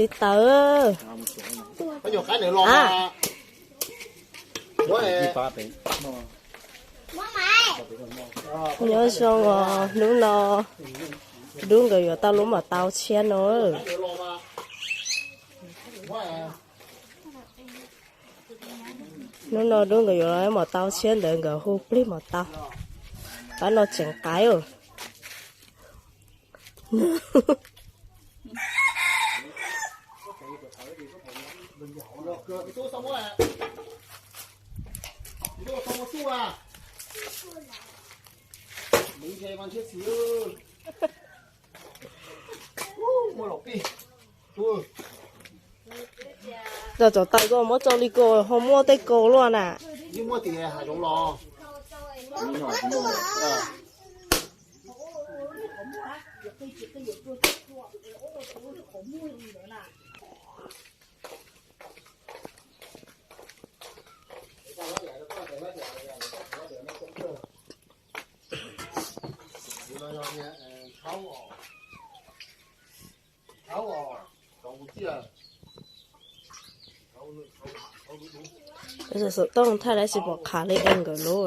Txiv taws. Nyob zoo os, hnub no Dub nkawd yuav tau lub mom tau tshiab no. Hnub no Dub nkawd yuav los mom tau tshiab ntawd nkawd hu plig mom tau. Pab no tseem qaib os. Cov tawv koj muab tso li ko ho muaj tej ko luaj na. Xov tooj thaij dab tsi pom qhav li es nkawd lub.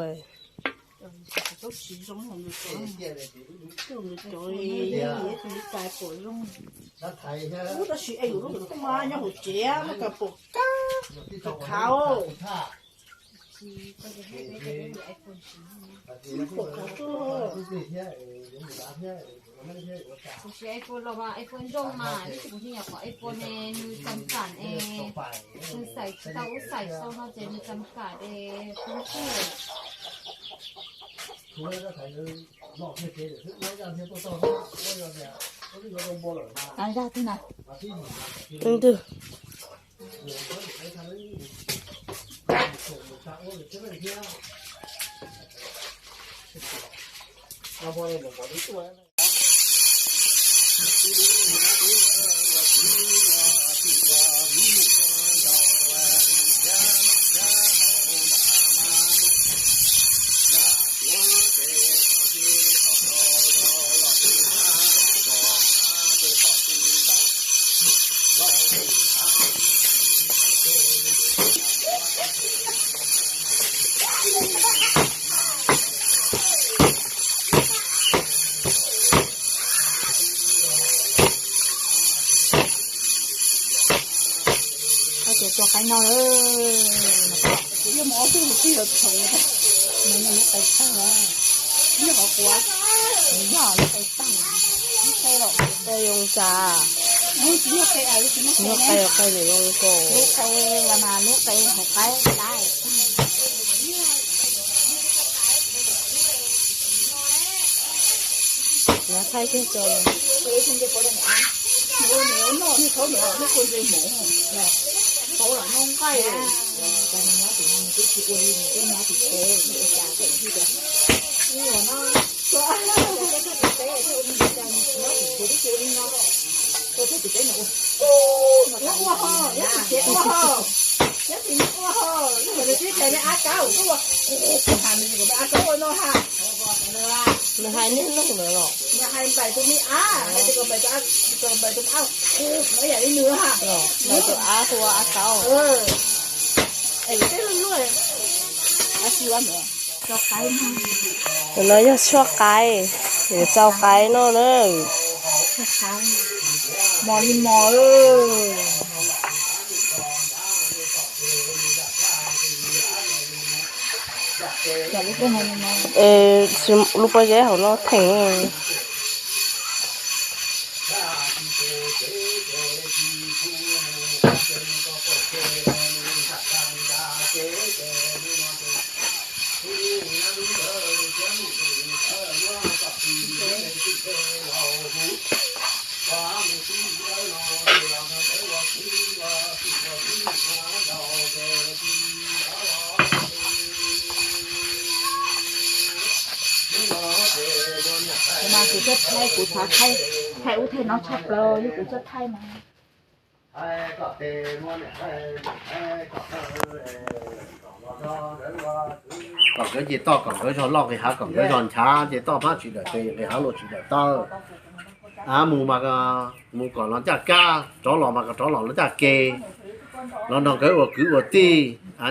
Kuv siv iPhone los mas iPhone zoo mas, tab sis kuv tsis nyiam qhov iPhone ne, nws txam kam es nws xais tsis tau ub xais tau no ces nws txam kam es kuv tsis. Ces tua qaib no lawm. Yog mus ob tug tus twg los thaum, nws lub qe tag, nws yog qhov quav, nws yog lub qe tag, lub qe los qe yoo tas, lub qe los qe zoo kawg, lub qe los mas lub qe hauv qaib lab. Thaij kiag tso. Nws hais niaj hnub ntawd los? Npais tus me ab, npais tus ab hu ua ab taub. Tus no yog tshuaj qaib, yuav tsau qaib noj na. Mos li mos. Lub pob zeb hauv no theem. Mas kuv tuaj thaij, kuv xav thaij, thaij ub thaij no tshaj plaws yog kuv tuaj thaij mas. Kom nkawd ces toj, kom nkawd zog loj nqis hav, kom nkawd zog nchav ces toj hmab tsis dawm tes, nqis hav luaj tsis dawm taw. Mus mas mus kom los ncaj kab, rov los mas kom rov los los ncaj ke, los nrog nkawd ua kwv ua tij,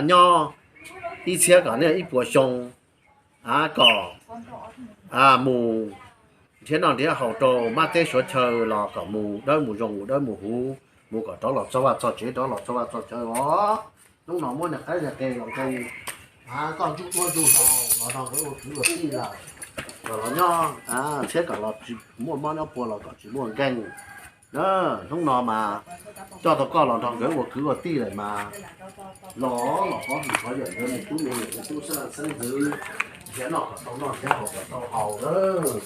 nyob ib txhiab kom nej ib puas xyoo, kom mus nrhiav noj nrhiav haus rau mab teb suav chaw los kom mus dawb mus zoo mus dawb mus huv, mus kom rov los txog vaj txog tsev, rov los txog vaj txog chaw os. Hnub no muab niag qaib niag qe los nqee, koj ntsuj duab ntsuj hlauv los nrog nkawd ua kwv ua tij lawm, kom los nyob thiab kom los tsis muaj mob nyob puas los kom tsis muaj nkeeg. Hnub no mas coj tau koj los nrog nkawd ua kwv ua tij lawm mas los los pov hwm qhov yawm nkawd mus tub me nyuam tub xeeb ntxwv, nrhiav noj kom tau noj, nrhiav haus kom tau haus lawm.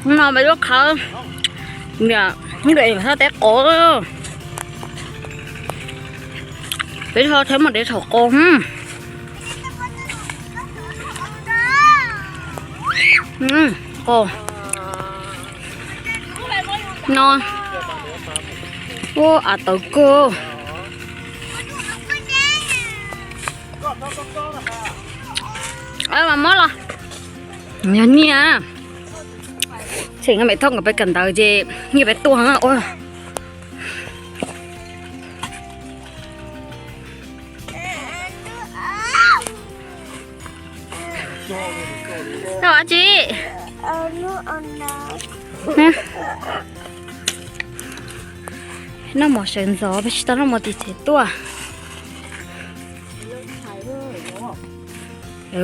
No peb tuaj khawb, hnub no sab teb qos, peb ho thaum mus de thaum qos. Qos no, ua av tawv kawg. Mas mob los yog nyiaj, tseem nyiaj peb thauj nkawd peb kawm ntawv ces nyiaj peb tuaj heev ua. Tau dab tsi? Noj mov sawv ntxov, peb tsis tau noj mov tim tsev tuaj.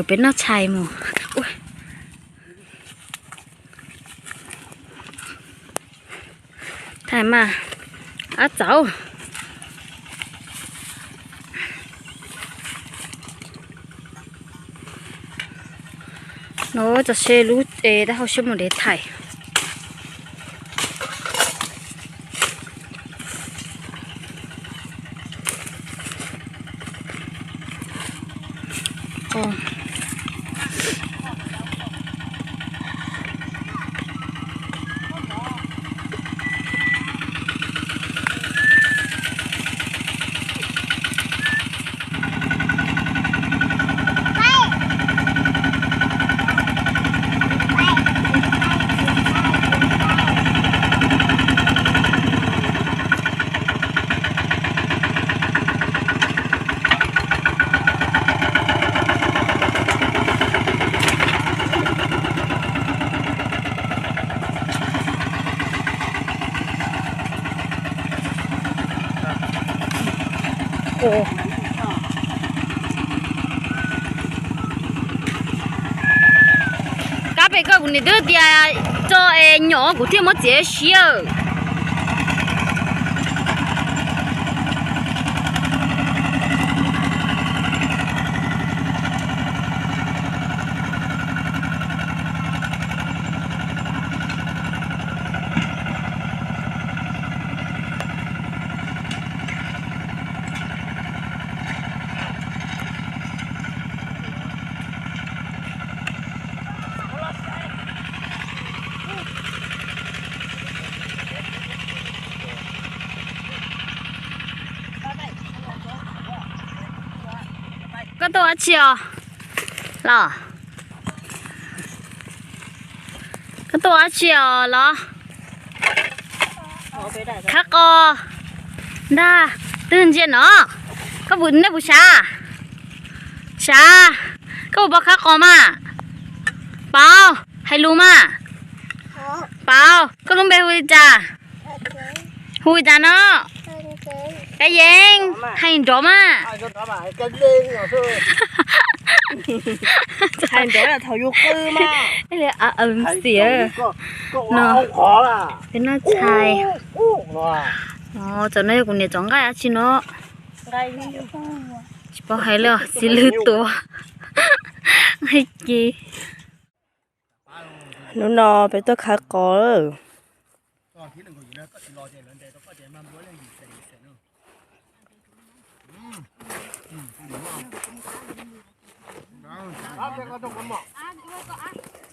Peb noj tshais mus. Thaij mas, ab txauv. No tso se lub e tab hau siab mus de thaij. Kab pem koj kuv niam twb tias tso es nyom kuv thiaj muab txiav siab. Koj tuaj ua dab tsi os los? Koj tuaj ua dab tsi os los? Khawb qos ntag, twb ntsia no. Koj puas, nej puas sav? Sav. Koj puas paub khawb qos mas? Paub, hais lus mas. Paub, koj lub npe hu li cas? Hu li cas no? Kab Yeeb, hais nrov mas. Hais nrov thaum yus qw mas. Xiav no, peb noj tshais. Txawm no yog kuv niam txov nqaij dab tsi no. Tsis paub hais li, txiv lwg tuav. Hais ces hnub no peb tuaj khawb qos.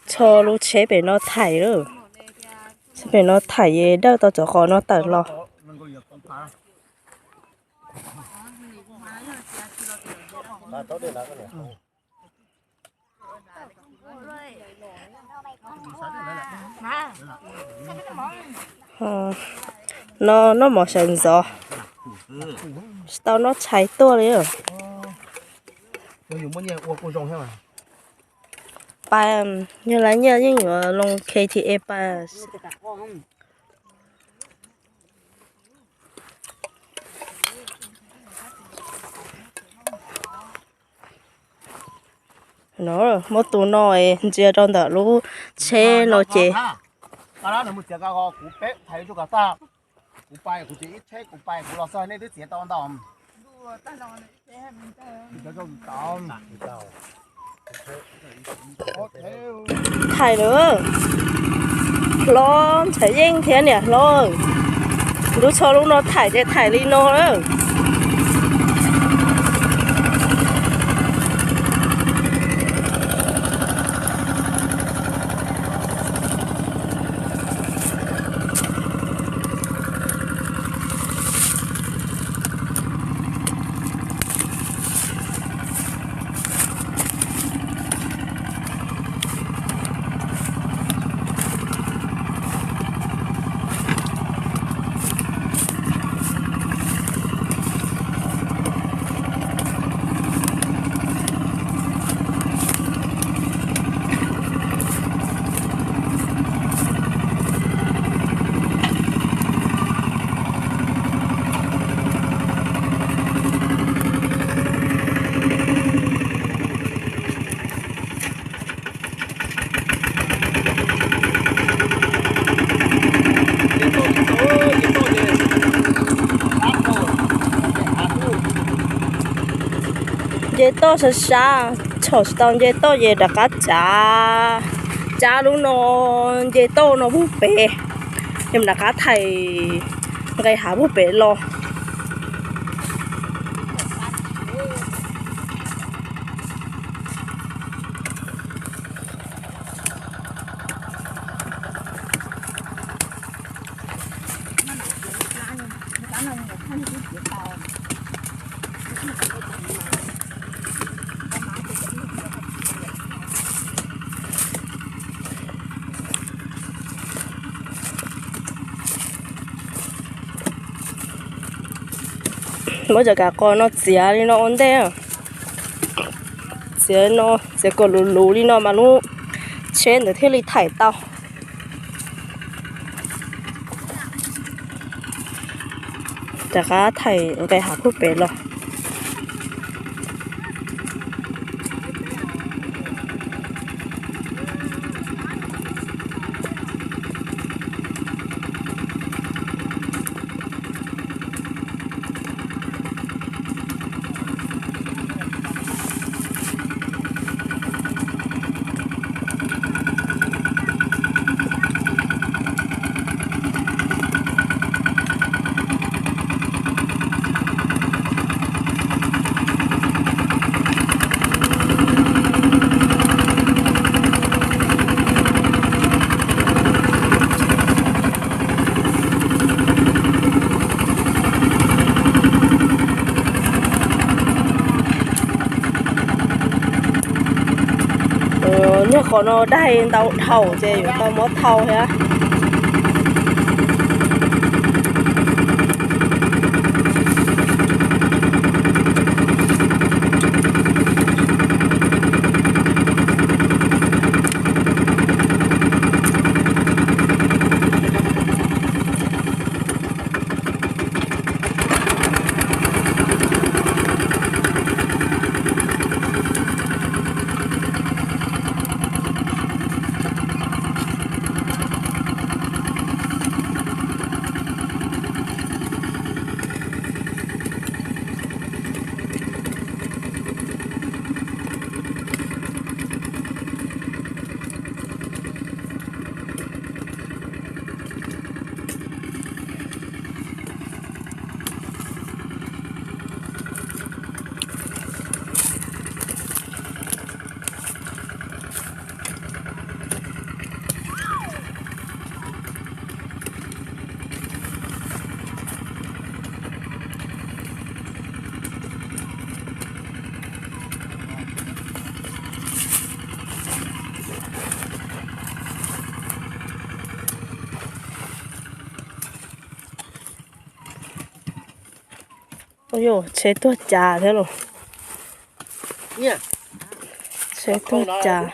Tso lub tsheb pem no thaij lawm. Tsheb pem no thaij es dawj tau cov qos no tawm los. No noj mov sawv ntxov, tsis tau noj tshais tuaj li. Pas, yog lawv nyiaj yeej yuav loo K T A pas. No muab tus no ntsia rau ntawm lub tsheb no ces. Thaim lawm, hlob Ntxhais Yeej thiab niam hlob, lub tsho lub no thaim ces thaim li no lawm. Nce toj sab sab, tshom tsis tau nce toj ces rov qab tsav, tsav lub no nce toj no pub pem, ces rov qab thaim nqes hav pub pem los. Muab cov kav qos no txiav li no ua ntej. Txiav no, txiav kom luv luv li no mas lub tsheb ntawd thiaj li thaim tau. Rov qab thaim nqes hav pub pem los. Niag qhov no daig ntau dhau ces yuav tau muab thau thiab. Yog tsheb tuag cas thiab los? Tsheb tuag cas?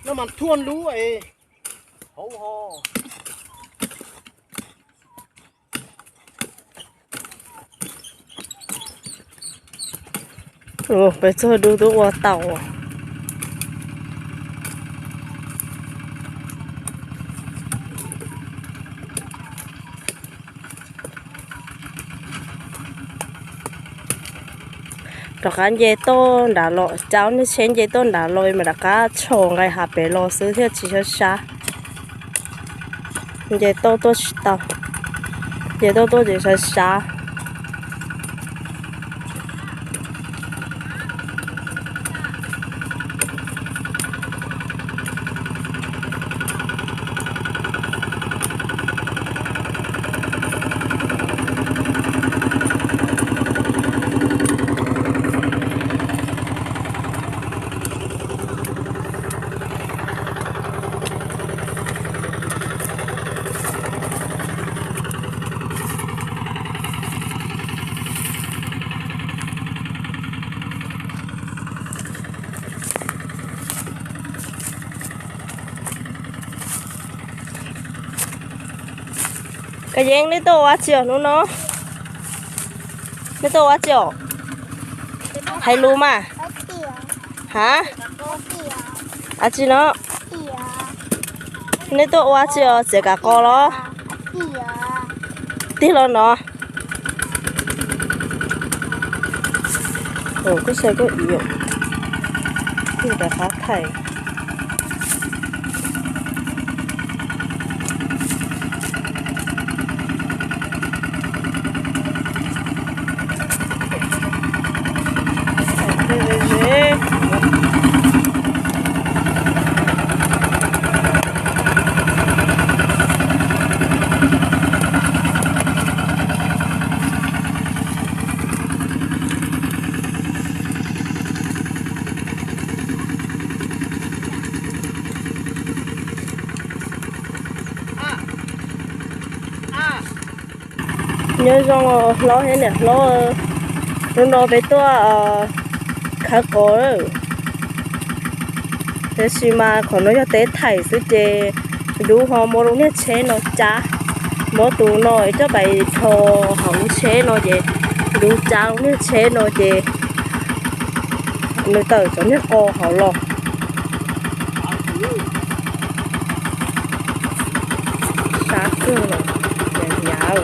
Noj mas thuaj lub es hauv ho. Peb txog dub twb ua tau. Rov qab nce toj nrad los, cab niag tsheb nce toj nrad los mas rov qab tshom nqaij hav pem los xwb thiaj tsis sab sab. Nce toj tuaj tsis tau, nce toj tuaj ces sab sab. Koj Yeeb, neb tuaj ua tsi os hnub no? Neb tuaj ua tsi os? Hais lus mas. Ha? Ua tsi no? Neb tuaj ua tsi os, txiav kav qos los? Tig los no. Koj saib koj ib, tig rov qab thaij. Nyob zoo hlob thiab niam hlob, hnub no peb tuaj khawb qos. Tab sis mas qhov no yog teb thaim xwb ces dub ho muab lub niag tsheb no cab, muab tus no coj pais rho hauv lub tsheb no ces dub cab lub niag tsheb no ces nws tawm cov niag qos hauv los. Sab kawg los, yav yav.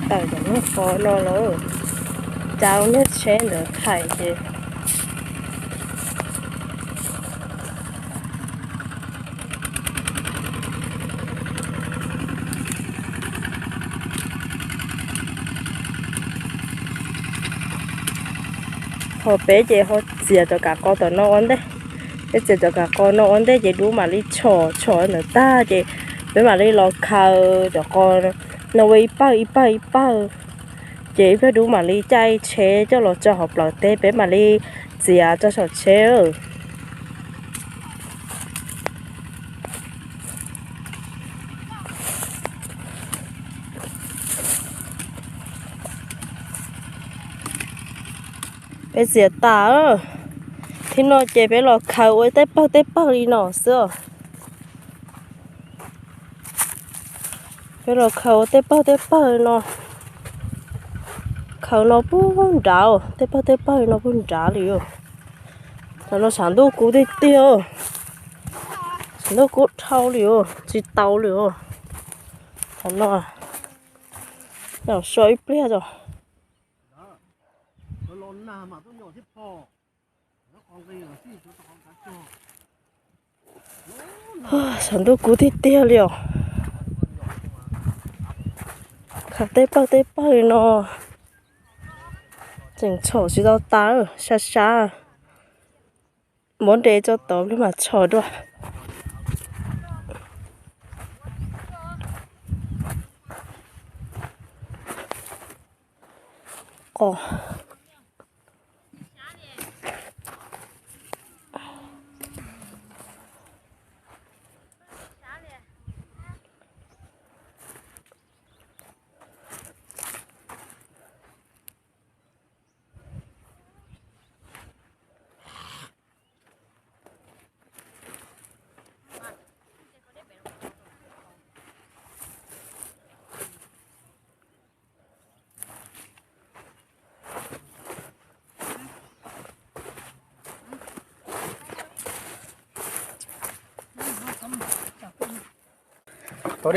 Tawm cov niag qos no lawm, cab lub niag tsheb ntawd thaim ces Ho peb ces ho txiav cov kav qos tom no ua ntej. Peb txiav cov kav qos no ua ntej ces dub mam li tshom tshom ntawd tag ces peb mam li los khaws cov qos no ua ib pawg ib pawg ib pawg. Ces ib pliag dub mam li caij tsheb coj los tso hauv plawv teb, peb mam li txiav tso saum tsheb. Peb txiav tas, thaum no ces peb los khaws ua tej pawg tej pawg li no xwb. Peb los khaws ua tej pawg tej pawg no. Khaws no puag nrad, tej pawg tej pawg no puag nrad li os. Thaum no tshav ntuj kub tiag tiag, tshav ntuj kub dhau li os, tsis tau li os. Thaum no, so ib pliag os. Saum ntuj kub tiag tiag li os. Khav tej pawg tej pawg no tseem tshom tsis tau tas, sab sab. Muab de tso tod plig mam tshom dua. Qos.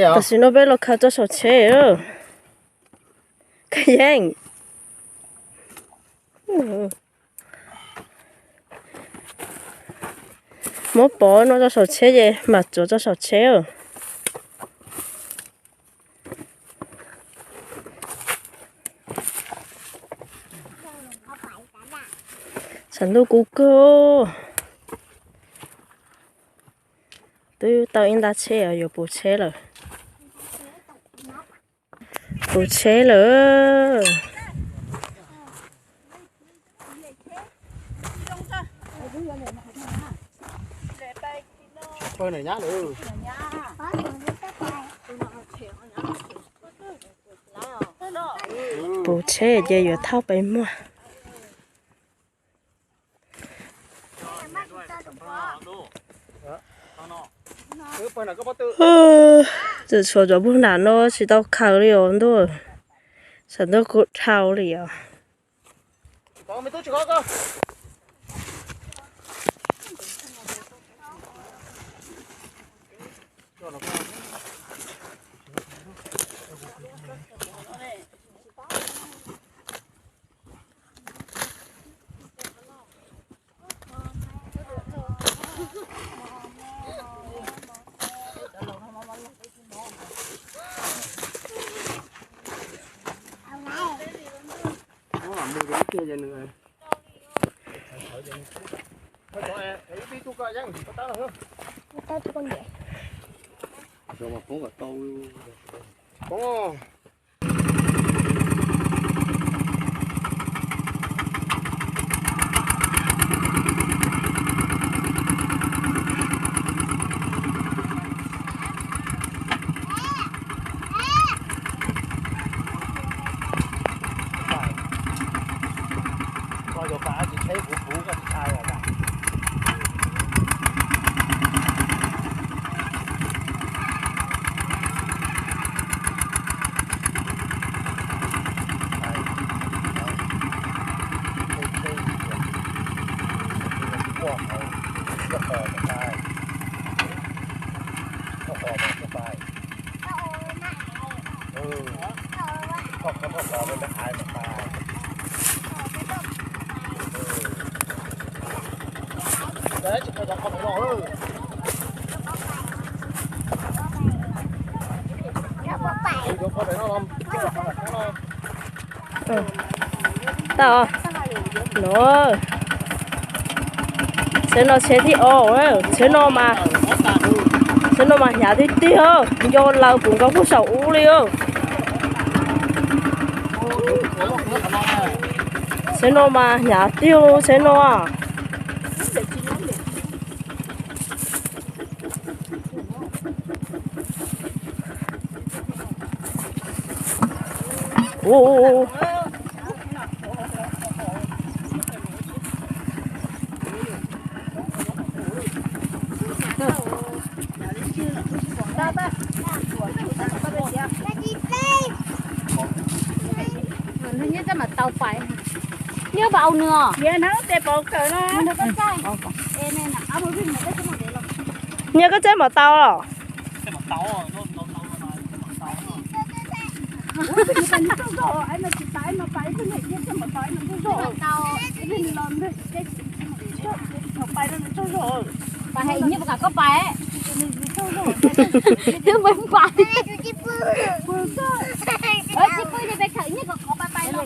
Tam sim no peb los khaws tso saum tsheb. Khaws yeej. Muab pov no tso saum tsheb ces mam tsuav tso saum tsheb. Saum ntuj kub kawg. Twb tau ib nta tsheb yuav puv tsheb lawm. Puv tsheb lawm. Puv tsheb ces yuav thauj pes muag. Tseem tshuav cov puag nram no tsis tau khaws li os ntuj. Saum ntuj kub dhau li os. Tau no, tsheb no tsheb thib ob, tsheb no mas, tsheb no mas hnyav tiag tiag, nco laws puv nkaus puag saum ub li. Tsheb no mas hnyav tiag tsheb no. Nyiaj koj txeb mov tau los? Pais hais ib nyuag puas kam koj pais? Twb pais pais. Tsis pw li, peb thaum ib nyuag kom qhov pais pais no.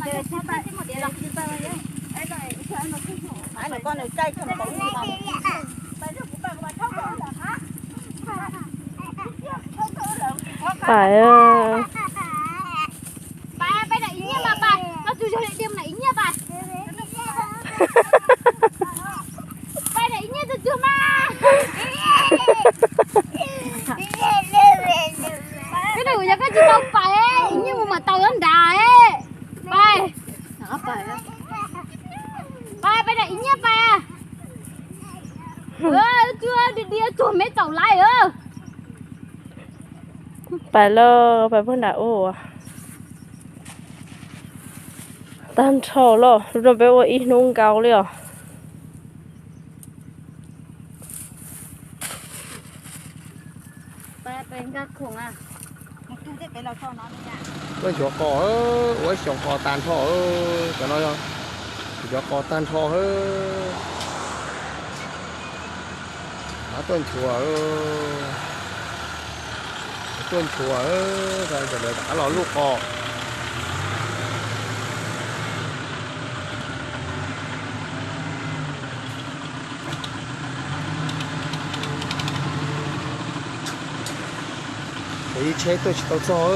Pais. Pais, pais nram ib nyiaj mas pais, koj tsis yog li tiag, nram ib nyiaj pais. Pais nram ib nyiaj tug tug mas. Koj nug kuv yog koj tsis tau pais, ib nyiaj mus mam tau nyob nrad. Pais, pais, pais nram ib nyiaj pais. Tsuag di di tsuag me txaus laiv. Pais lawm, pais puag nram ub. Tag nrho lawm, lub no peb ua ib hnub nkaus li os. Tuaj nchuav qos, ua ib xyoos qos tag nrho, cov no nchuav qos tag nrho. Tuaj nchuav, tuaj nchuav, rov qab los luj qos. Ces ib tsheb tuaj tsis tau txog.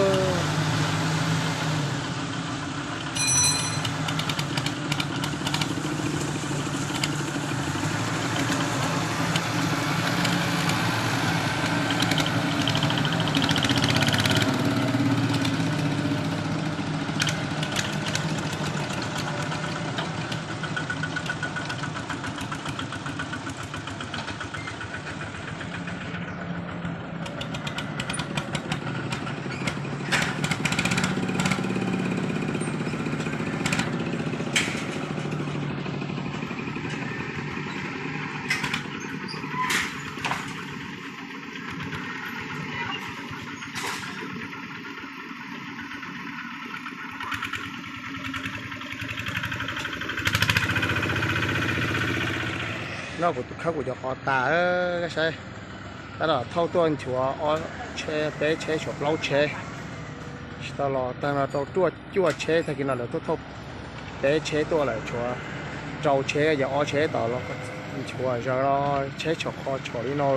No kuv tus khawb kuv cov qos tas, saib. Tab tom thauj tuaj nchuav ob tsheb, peb tsheb, tshuav plaub tsheb. Tsis tau los tag no rau cuaj tsheb, tag kis no lawv tuaj thauj peb tsheb tuaj lawm, tshuav rau tsheb, yog ob tsheb tom los nchuav zaws los tsheb tshom qhov tshom li no.